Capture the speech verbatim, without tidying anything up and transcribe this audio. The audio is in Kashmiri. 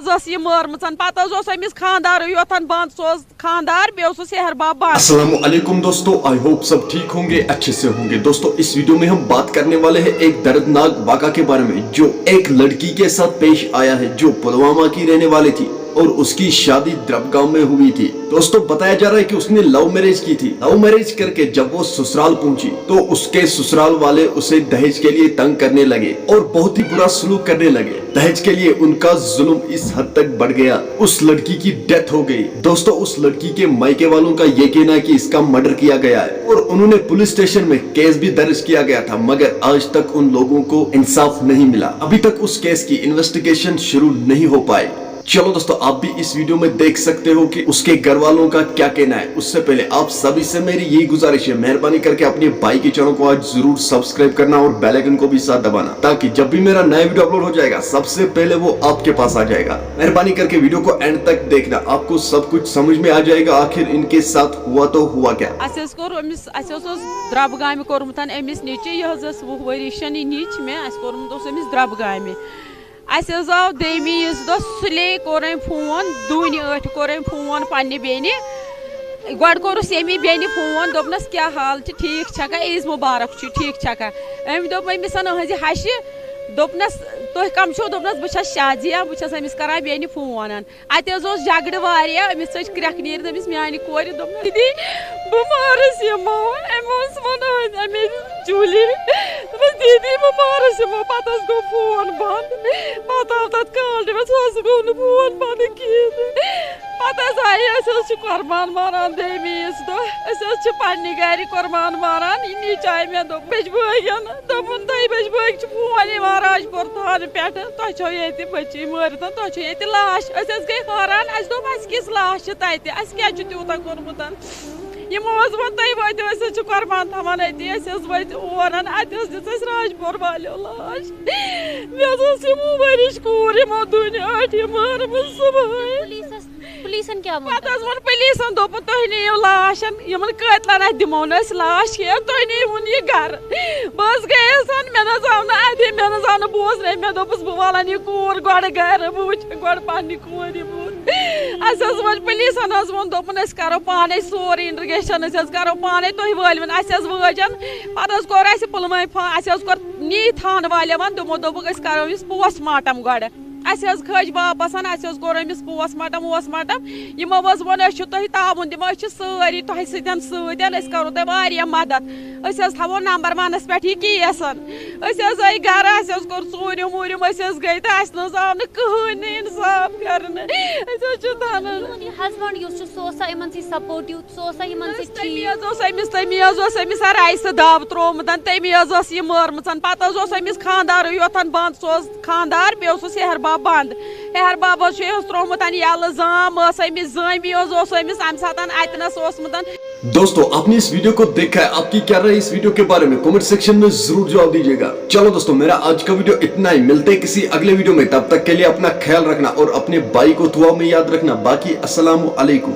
حظ ٲس یہِ مٲرمٕژَن۔ پَتہٕ حظ اوس أمِس خانٛدارٕے یوتَن بنٛد، سُہ اوس خانٛدار، بیٚیہِ اوسُس ہیٚہَر بَب بنٛد۔ السلام علیکم دوستو، I hope सब ठीक होंगे, अच्छे से होंगे। दोस्तों, इस वीडियो में हम बात करने वाले हैं एक दर्दनाक वाक़ा के बारे में, जो एक लड़की के साथ पेश आया है, जो पुलवामा की रहने वाली थी और उसकी शादी द्रबगांव में हुई थी। दोस्तों, बताया जा रहा है कि उसने लव मैरिज की थी। लव मैरिज करके जब वो ससुराल पहुंची, तो उसके ससुराल वाले उसे दहेज के लिए तंग करने लगे और बहुत ही बुरा सलूक करने लगे। दहेज के लिए उनका जुल्म इस हद तक बढ़ गया, उस लड़की की डेथ हो गई। दोस्तों, उस लड़की के मायके वालों का ये कहना है कि इसका मर्डर किया गया है और उन्होंने पुलिस स्टेशन में केस भी दर्ज किया गया था, मगर आज तक उन लोगों को इंसाफ नहीं मिला। अभी तक उस केस की इन्वेस्टिगेशन शुरू नहीं हो पाई। चलो दोस्तों, आप भी इस वीडियो में देख सकते हो कि उसके घर वालों का क्या कहना है। उससे पहले आप सभी से मेरी यही गुजारिश है, मेहरबानी करके अपने भाई के चैनल को आज जरूर सब्सक्राइब करना और बेल आइकन को भी साथ दबाना, ताकि जब भी मेरा नया वीडियो अपलोड हो जाएगा, सबसे पहले वो आपके पास आ जाएगा। मेहरबानी करके वीडियो को एंड तक देखना, आपको सब कुछ समझ में आ जाएगा आखिर इनके साथ हुआ तो हुआ क्या। اَسہِ حظ کوٚر أمِس، اَسہِ حظ اوس درٛبہٕ گامہِ کوٚرمُت أمِس نیٚچِو، یہِ حظ ٲس وُہ ؤری شَن یہِ نیٚچ مےٚ، اَسہِ کوٚرمُت اوس أمِس درٛبہٕ گامہِ۔ اَسہِ حظ آو دوٚیمہِ عیٖذ دۄہ سُلے، کوٚر أمۍ فون، دوٗنہِ ٲٹھِ کوٚر أمۍ فون پننہِ بیٚنہِ۔ گۄڈٕ کوٚرُس ییٚمی بیٚنہِ فون، دوٚپنَس، "کیٛاہ حال چھِ؟ ٹھیٖک چھَکھا؟ عیٖذ مُبارک چھُ، ٹھیٖک چھَکھا؟" أمۍ دوٚپ أمِس أہٕنٛزِ ہَشہِ، دوٚپنَس، "تُہۍ کَم چھِو؟" دوٚپنَس، "بہٕ چھَس شازیہ، بہٕ چھَس أمِس کَران بیٚنہِ فون۔" اَتہِ حظ اوس جھگڑٕ واریاہ، أمِس ژٔج کرٛٮ۪کھ نیٖرِتھ أمِس میٛانہِ کورِ، دوٚپنَس، "دیٖدی، بہٕ مارَس یِمو۔" أمۍ اوس وَنان، أمۍ جوٗلی، دوٚپمَس، "دیٖدی، بہٕ مارَس یِمو۔" پَتہٕ حظ گوٚو فون بنٛد، پَتہٕ آو تَتھ کال ٹایمَس، سُہ حظ گوٚو نہٕ فون بنٛد کِہیٖنۍ۔ پَتہٕ حظ آیہِ، أسۍ حظ چھِ قۄربان ماران دوٚیمہِ عیٖذ دۄہ، أسۍ حظ چھِ پنٛنہِ گَرِ قۄربان ماران۔ یہِ نیٚچ آیہِ مےٚ دوٚپ، بٔچۍ بٲگٮ۪ن، دوٚپُن، "تۄہہِ بٔچۍ بٲگۍ چھِ فون یِوان راجپور تھانہٕ پٮ۪ٹھٕ، تۄہہِ چھو ییٚتہِ بٔچی مٲرِتھ، تۄہہِ چھو ییٚتہِ لاش۔" أسۍ حظ گٔے حٲران، اَسہِ دوٚپ، "اَسہِ کِژھ لاش چھِ تَتہِ؟ اَسہِ کیٛازِ چھُ تیوٗتاہ کوٚرمُت؟" یِمو حظ ووٚن، "تُہۍ وٲتِو، أسۍ حظ چھِ قۄربان تھاوان أتی۔" أسۍ حظ وٲتۍ اور، اَتہِ حظ دِژ اَسہِ راجپور والیو لاش۔ مےٚ حظ ٲس یِمو ؤرِش کوٗر، یِمو دُنیا ٲٹھِ مٲرمٕژ صُبحٲے۔ پُلیٖسَس پُلیٖسَن کیٛاہ ووٚن؟ پَتہٕ حظ ووٚن پُلیٖسَن، دوٚپُن، "تُہۍ نِیِو لاش، یِمَن قٲتلَن اَتھِ دِمو نہٕ أسۍ لاش کینٛہہ، تُہۍ نِیٖہُن یہِ گَرٕ۔" بہٕ حظ گٔیَس، مےٚ نہ حظ آو نہٕ اَتھِ، مےٚ نہ حظ آو نہٕ بوزنَے، مےٚ دوٚپُس، "بہٕ والَن یہِ کوٗر گۄڈٕ گَرٕ، بہٕ وٕچھِ گۄڈٕ پَننہِ کورِ بُتھ۔" اَسہِ حظ ووٚن پُلیٖسَن حظ ووٚن، دوٚپُن، "أسۍ کَرو پانَے سورُے اِنٹرٛگیشَن، أسۍ حظ کَرو پانَے تُہۍ وٲلوِن۔" اَسہِ حظ وٲجَن، پَتہٕ حظ کوٚر اَسہِ پُلوامہِ فون، اَسہِ حظ کوٚر نی تھانہٕ والٮ۪ن وَن، تِمو دوٚپُکھ، "أسۍ کَرو أمِس پوسٹ مارٹم گۄڈٕ۔" اَسہِ حظ کھٔج واپَس، اَسہِ حظ کوٚر أمِس پوسٹ مارٹم ووسٹ مارٹم۔ یِمو حظ ووٚن، "أسۍ چھِ تۄہہِ تعاوُن دِوان، أسۍ چھِ سٲری تۄہہِ سۭتۍ سۭتۍ، أسۍ کَرو تۄہہِ واریاہ مَدَد۔ أسۍ حظ تھاوو نمبر وَنَس پٮ۪ٹھ یہِ کیس۔" أسۍ حظ آے گَرٕ، اَسہِ حظ کوٚر ژوٗرِم ووٗرِم، أسۍ حظ گٔے تہٕ اَسہِ نہ حظ آو نہٕ کٕہٕنۍ نہٕ اِنصاف کَرنہٕ۔ أسۍ حظ چھِ دَنان۔ میون یہِ ہسبنڈ یُس چھُ، سُہ اوسا یِمن سۭتۍ سپورٹو، سُہ اوسا یِمن سۭتۍ تٔمی ٹھیٖک؟ حظ اوس أمِس، تٔمی حظ اوس أمِس سۄ رایسہٕ دَب ترٛوومُت، تٔمی حظ ٲس یہِ مٲرمٕژ۔ پَتہٕ حظ اوس أمِس خانٛدارٕے یوتَن بنٛد، سُہ اوس خانٛدار، بیٚیہِ اوسُس ہیٚہَر بَب بنٛد۔ ہیٚہَر بَب حظ چھُ یِہُس ترٛوومُت یَلہٕ زام، ٲس أمِس زٲمی حظ اوس أمِس اَمہِ ساتَن اَتہِ نَس اوسمُت۔ दोस्तों, आपने इस वीडियो को देखा है, आपकी क्या राय इस वीडियो के बारे में कमेंट सेक्शन में जरूर जवाब दीजिएगा। चलो दोस्तों, मेरा आज का वीडियो इतना ही, मिलते हैं किसी अगले वीडियो में, तब तक के लिए अपना ख्याल रखना और अपने भाई को दुआ में याद रखना। बाकी अस्सलाम वालेकुम।